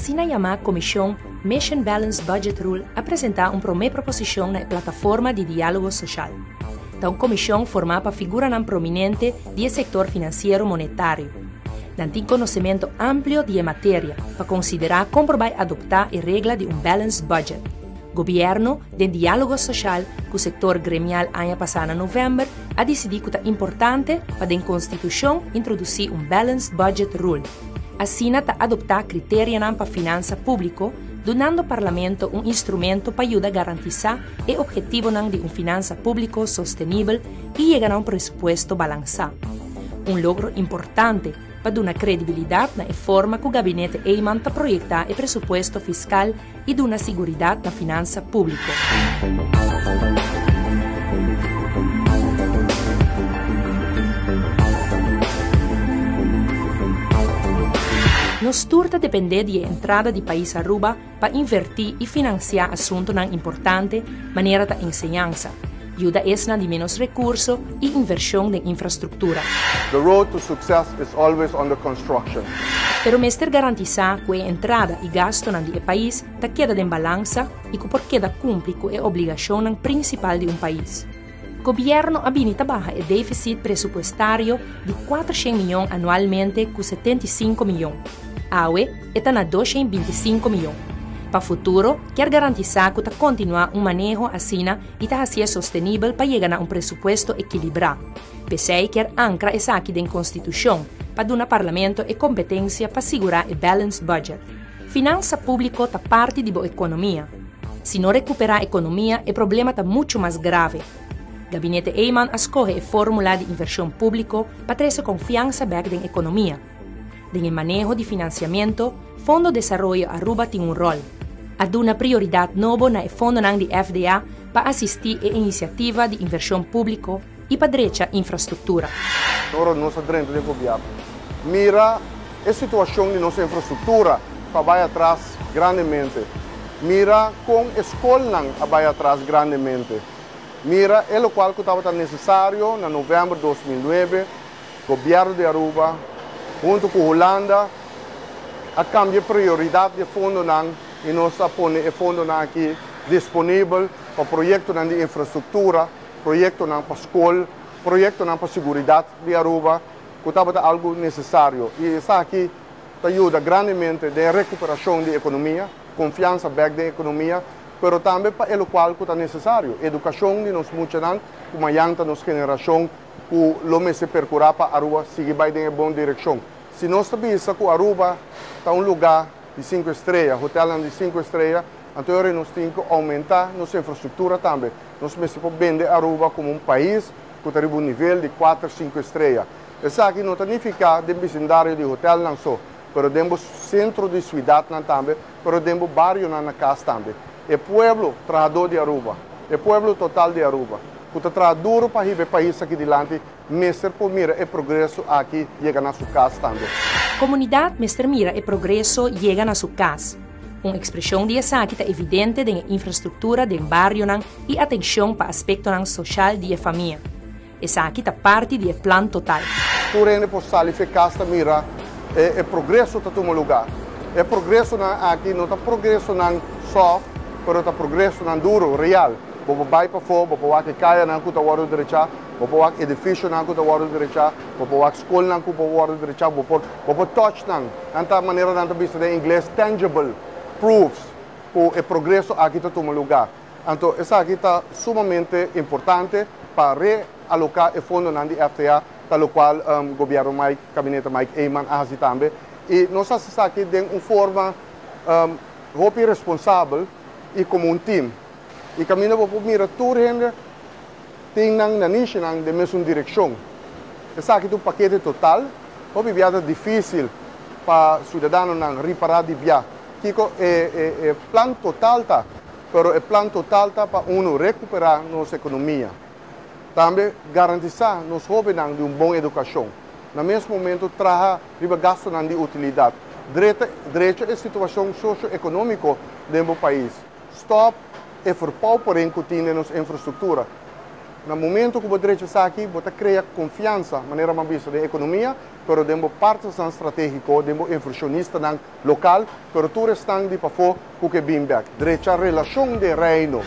asina yamá Komishon Mission Balanced Budget Rule a presentá un promé proposishon na e Plataforma di Diálogo Soshal. Ta un komishon formá pa figuranan prominente di e sektor finansiero monetario. Nan tin konosementu amplio di e materia pa konsiderá kon por bai adoptá e regla di un balanced budget. Gobièrnu, den diálogo soshal ku sektor gremial aña pasá na novèmber, a disidí ku ta importante pa den konstitushon introdusí un balanced budget rule. Asina ta adoptá kriterianan pa finansa públiko, dunando Parlamento un instrumento pa yuda garantisá e ophetivonan di un finansa públiko sostenibel i yega na un presupuesto balansá. Un logro importante pa duna kredibilidat na e forma ku Gabinete Eman ta proyektá e presupuesto fiskal i duna siguridat na finansa públiko. Nos tur ta dependé di e entrada di pais Aruba pa invertí i finansiá asuntunan importante manera ta enseñansa, yuda esnan di ménos rekurso i invershon den infrastruktura. The road to success is always under construction. Pero mester garantisá ku e entrada i gastunan di e pais ta keda den balansa i ku por keda kumpli ku e obligashonnan prinsipal di un pais. Gobièrnu a bini ta baha e défisit presupuestario di 400 mion anualmente ku 75 mion. Awe e ta na 225 mion. Pa futuro kier garantisá ku ta kontinuá un maneho asina i ta hasié sostenibel pa yega na un presupuesto ekilibrá. P'esei kier ankra esaki den Konstitushon pa duna Parlamento e kompetensia pa sigurá e balanced budget. Finansa públiko ta parti di bo ekonomia. Si no rekuperá ekonomia e problema ta muchu mas grave. Gabinete Eman a skohe e fórmula di invershon públiko pa trese konfiansa bèk den ekonomia. Den e maneho di finansiamentu, Fondo Desaroyo Aruba tin un ròl. A duna prioridat nobo na e fondonan di FDA pa asistí e inisiativa di invershon públiko i pa drecha infrastruktura. Ora nos a drenta den gobièrnu, mira e situashon di nos infrastruktura ku a bai atras grandemente. Mira kon e skolnan a bai atras grandemente. Mira e lokual ku tabata nesesario na novèmber 2009, Gobièrnu di Aruba huntu ku Hulanda a kambia e prioridat di e fondonan i nos a pone e fondonan aki disponibel pa proyektonan di infrastruktura, proyektonan pa skol, proyektonan pa siguridat di Aruba, ku tabata algu nesesario. I esaki ta yuda grandemente den rekuperashon di ekonomia, konfiansa bèk den ekonomia, pero tambe pa e lokual ku ta nesesario, edukashon di nos muchanan ku mañan ta nos generashon ku lo mester perkurá pa Aruba sigui bai den e bon direkshon. Si nos ta bisa ku Aruba ta un lugá di sinku estrea, hotelnan di sinku estrea, anto e ora nos tin ku oumentá nos infrastruktura tambe. Nos mester por bende Aruba komo un pais ku ta riba un nivel di kuater, sinku estrea. Esaki no ta nifiká den bisindario di hotelnan so, pero den bo sentro di suidatnan tambe, pero den bo barionan na kas tambe. E pueblo trahadó di Aruba, e pueblo total di Aruba, ku ta traha duru pa hiba e pais aki dilanti, mester por mira e progreso aki yega na su kas tambe. Komunidat mester mira e progreso yega na su kas. Un ekspreshon di esaki ta evidente den e infrastruktura den barionan i atenshon pa aspektonan soshal di e famia. Esaki ta parti di e plan total. Tur hende por sali fe kas ta mira e progreso ta tuma lugá. E progresonan aki no ta progresonan soft, pero ta progresonan duro, real. Bo por bai pafó, bo por wak e kayanan ku ta wòrdu drechá, bo por wak edifisionan ku ta wòrdu drechá, bo por wak skolnan ku por wòrdu drechá, bo por bo por touch nan. Nan ta manera nan ta bisa den ingles tangible proofs ku e progreso aki ta tuma lugá. Anto esaki ta sumamente importante pa realoká e fondonan di FTA, ta lokual Gobièrnu Mike, Kabinete Mike Eman a hasi tambe. I nos hasi esaki den un forma hopi responsabel i komo un tim. I kaminda bo por mira tur hende tin nan nanishinan den mesun direkshon. Esaki ta un pakete total. Hopi bia ta difísil pa siudadanonan ripará di bia kiko e plan total ta. Pero e plan total ta pa unu rekuperá nos ekonomia. Tambe garantisá nos hóbennan di un bon edukashon. Na mes momentu traha riba gastunan di utilidat. Dreta drecha e situashon Na momento ku bo drecha esaki, bo ta krea konfiansa, manera mi a bisa, den ekonomia, pero den bo partnernan stratégiko, den bo invershonistanan lokal, pero tur esnan di pafó ku ke bin bèk. Drecha relashon den Reino.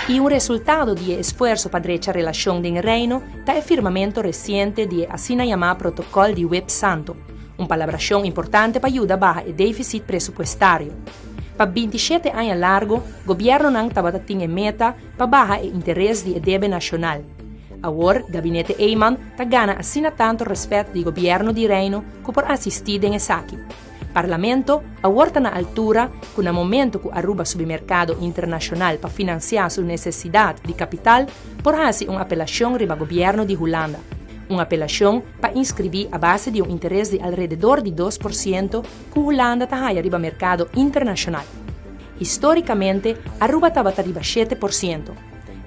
I un resultado di e esfuerso pa drecha relashon den Reino ta e firmamento resiente di e asina yamá Protokòl di Web Santo, un palabrashon importante pa yuda baha e défisit presupuestario. Pa 27 aña largo, gobièrnunan tabata tin e meta pa baha e interes di e debe nashonal. Awor, Gabinete Eman ta gana asina tantu rèspèt di gobièrnu di Reino ku por asistí den esaki. Parlamento awor ta na altura ku na momento ku Aruba subi merkado internashonal pa finansiá su nesesidat di kapital por hasi un apelashon riba gobièrnu di Hulanda. Un apelashon pa inskribí a base di un interes di alrededor di 2% ku Hulanda ta haya riba merkado internashonal. Histórikamente Aruba tabata riba 7%.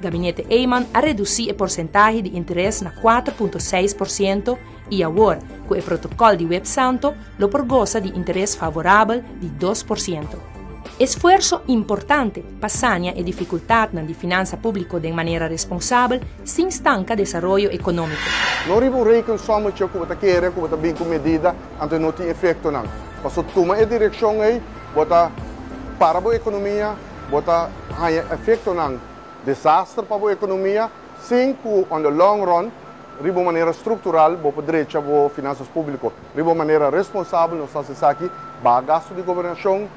Gabinete Eman a redusí e porsentahe di interes na 4.6% i awor, ku e protokòl di Web Santo, lo por gosa di interes favorabel di 2%. Esfuerso importante pa sania e difikultatnan di finansa públiko den manera responsabel sin stanka desaroyo ekonómiko. No riba un rekensommetje ku bo ta kere ku bo ta bin ku medida, anto no tin efektonan. Paso tuma e direkshon ei, bo ta para bo ekonomia, bo ta haña efektonan desaster pa bo ekonomia, sin ku on the long run, riba un manera struktural, bo por drecha bo finansas públiko. Riba un manera responsabel nos ta hasi esaki, baha gastu di gobernashon,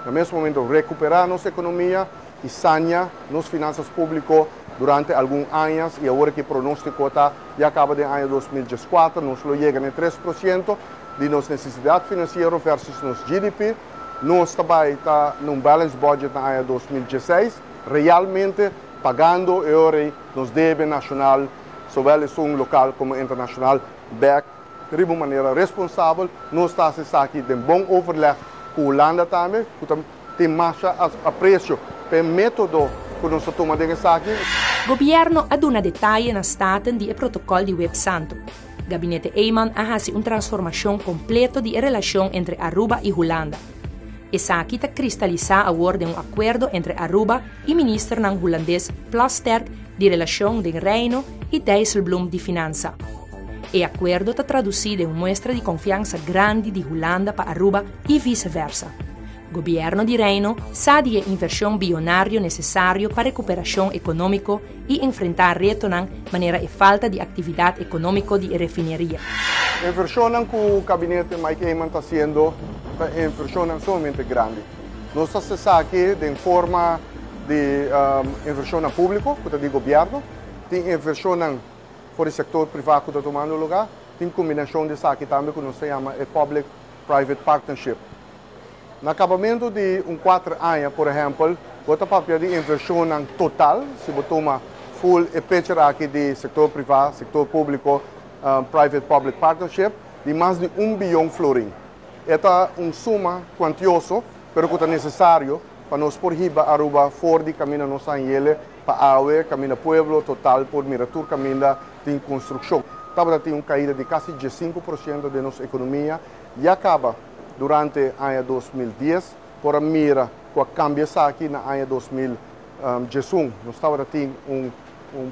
na mes momento rekuperá nos ekonomia i sania nos finansas públiko durante algun añas, i awor ki pronóstiko ta ya kaba den aña 2014 nos lo yega na e 3% di nos nesesidat finansiero versus nos GDP. Nos ta bai ta na un balanced budget na aña 2016, realmente pagando e ora ei nos debe nashonal, zowel esun lokal komo internashonal, bèk riba un manera responsabel. Nos ta hasi esaki den bon overleg ku Hulanda tambe, ku ta tin masha apresio pa e método ku nos ta tuma den esaki. Gobièrnu a duna detaye na Staten di e protokòl di Web Santo. Gabinete Eman a hasi un transformashon kompleto di e relashon entre Aruba i Hulanda. Esaki ta kristalisá awor den un akuerdo entre Aruba i ministernan hulandes Plasterk di Relashon den Reino i Dijsselbloem di Finansa. E akuerdo ta tradusí den un muestra di konfiansa grandi di Hulanda pa Aruba i viseversa. Gobièrnu di Reino sa di e invershon bionario nesesario pa rekuperashon ekonómiko i enfrentá retonan manera e falta di aktividat ekonómiko di e refineria. Invershonnan ku Gabinete Mike Eman ta hasiendo ta invershonnan sumamente grandi. Nos ta hasi esaki den forma di invershonnan públiko ku ta di gobièrnu, tin invershonnan for di sektor privá ku ta tumando lugá, tin kombinashon di esaki tambe ku nos ta yama e public private partnership. Na kabamentu di un kuater aña, por ehèmpel, bo ta papia di invershonnan total, si bo tuma full e picture aki di sektor privá, sektor públiko, private public partnership, di mas di 1 biyon florin. E ta un suma kuantioso, pero ku ta nesesario pa nos por hiba Aruba for di kaminda nos a hañ'é pa awe, kaminda pueblo total por mira tur kaminda tin konstrukshon. Tabata tin un kaida di kasi 5% di nos ekonomia, ya kaba durante aña 2010, por a mira ku a kambia esaki na aña 2011. Nos tabata tin un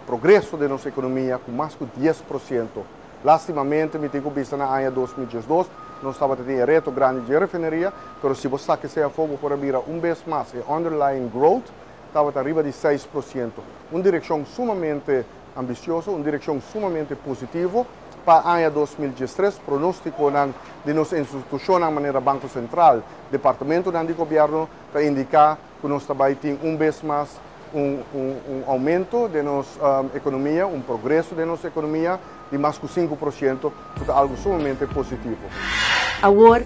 progreso di nos ekonomia ku mas ku 10%. Lástimamente, mi tin ku bisa, na aña 2012, nos tabata tin reto grandi di refineria, pero si bo saka esei afó, por a mira un bes mas, e underlying growth tabata ariba di 6%. Un direkshon sumamente ambisioso, un direkshon sumamente positivo. Pa aña 2013, pronóstiko di nos institushon manera Banko Sentral, departamento di gobièrnu, ta indiká ku nos tambe tin un bes mas un oumento di nos ekonomia, un progreso di nos ekonomia di mas ku 5%, ku ta algu sumamente positivo. Awor,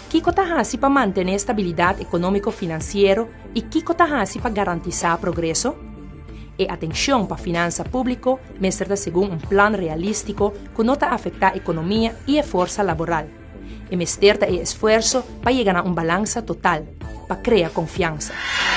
kiko ta hasi pa mantené stabilidat ekonómiko finansiero i kiko ta hasi pa garantisá progreso? E atenshon pa finansa públiko mester ta segun un plan realístiko ku no ta afektá ekonomia i e forsa laboral. E mester ta e esfuerso pa yega na un balansa total, pa krea konfiansa.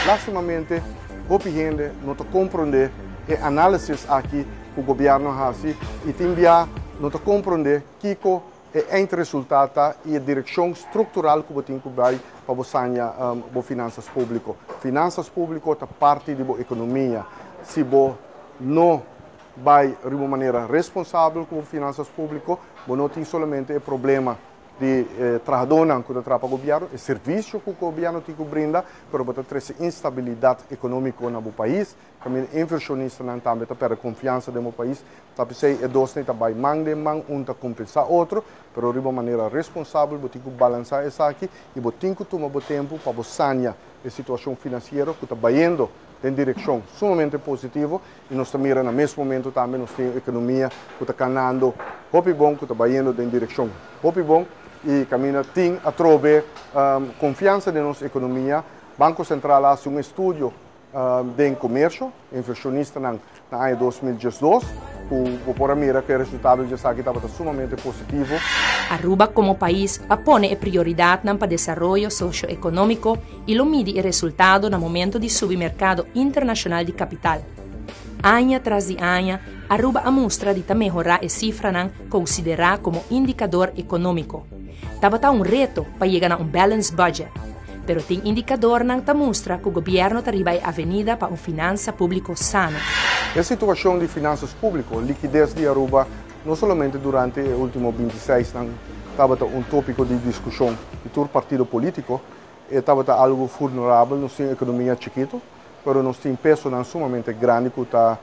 Lástimamente, hopi hende no ta komprondé e análisis aki ku gobièrnu a hasi i tin bia no ta komprondé kiko e eindresultato i e direkshon struktural ku bo tin ku bai pa bo saña bo finansas públiko. Finansas públiko ta parti di bo ekonomia. Si bo no bai riba un manera responsabel ku finansas públiko, bo no tin solamente e problema di trahadónan ku ta traha pa gobièrnu, e servisio ku gobièrnu tin ku brinda, pero bo ta trese instabilidat ekonómiko na bo pais. Kaminda invershonistanan tambe ta pèrdè konfiansa den bo pais. Ta p'esei e dosnan ta bai man den man, un ta kompensá otro, pero riba un manera responsabel bo tin ku balansá esaki i bo tin ku tuma bo tempu pa bo sania e situashon finansiero ku ta bayendo den direkshon sumamente positivo i nos ta mira na mes momento tambe nos tin un ekonomia ku ta kanando hopi bon, ku ta bayendo den direkshon hopi bon i kaminda tin atrobe konfiansa den nos ekonomia. Banko Sentral a hasi un estudio Den komersio, invershonistanan na aña 2012 ku bo por a mira ku e resultado di esaki tabata sumamente positivo. Aruba komo pais a pone e prioridatnan pa desaroyo sosio-ekonómiko i lo midi e resultado na momento di subi merkado internashonal di kapital. Aña tras di aña Aruba a mustra di ta mehorá e sifranan konsiderá komo indikador ekonómiko. Tabata un reto pa yega na un balanced budget, pero tin indicadornan ta mustra cu gobierno ta riba e avenida pa un finansa publico sano. E situacion di finansas publico, likides di Aruba, no solamente durante e ultimo 26 nan tabata un topico di discusion di tur partido politico, e tabata algo vulnerabel, nos tin economia chikito, pero nos tin pesonan sumamente grandi cu ta,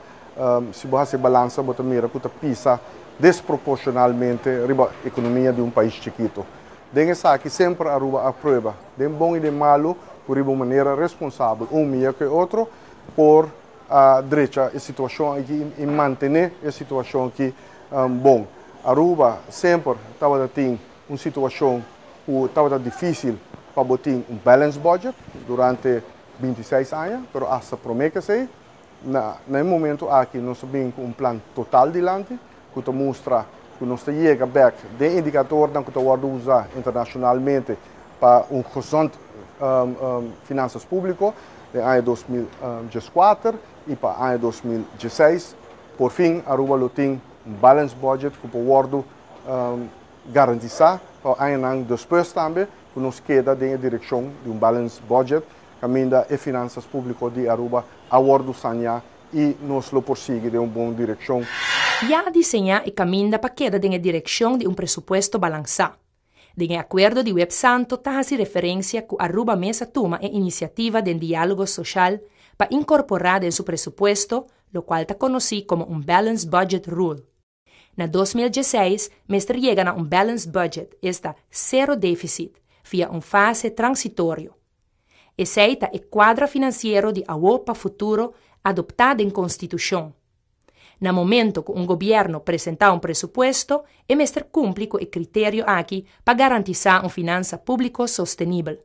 si bo haci e balansa bo ta mira cu ta pisa desproporcionalmente riba economia di un pais chikito. Den esaki semper Aruba a prueba, den bon y den malo, cu riba un manera responsabel, un mihor cu e otro, por a drecha e situacion aki y mantene e situacion aki bon. Aruba semper tabata tin un situacion cu tabata dificil pa bo tin un balanced budget durante 26 aña, pero hasta prome cu esey, na e momento aki nos a bin cu un plan total dilanti cu ta mustra cu nos ta yega bek den indicatornan cu ta wordo usa internacionalmente pa un gezond finanzas publico den aña 2014 y pa aña 2016 por fin Aruba lo tin un balanced budget cu por wordo garantisa pa añanan despues tambe cu nos keda den e direccion di un balanced budget caminda e finanzas publico di Aruba a wordo sania y nos lo por sigui den un bon direccion. Ya a diseñá e caminda pa keda den e direccion di un presupuesto balansá. Den e acuerdo di Web Santo ta haci referencia cu Aruba mes a tuma e iniciativa den dialogo social pa incorpora den su presupuesto locual ta conoci como un Balanced Budget Rule. Na 2016 mester yega na un balanced budget, esta sero deficit, via un fase transitorio. Esey ta e cuadra financiero di awo pa futuro adopta den Constitucion. Na momento cu un gobierno presenta un presupuesto, e mester cumpli cu e criterio aki pa garantisa un finansa publico sostenibel.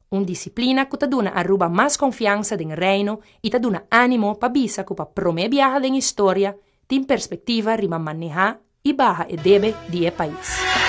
Un disciplina cu ta duna Aruba mas confiansa den Reino y ta duna animo pa bisa cu pa prome biaha den historia tin perspectiva riba maneha y baha e debe di e pais.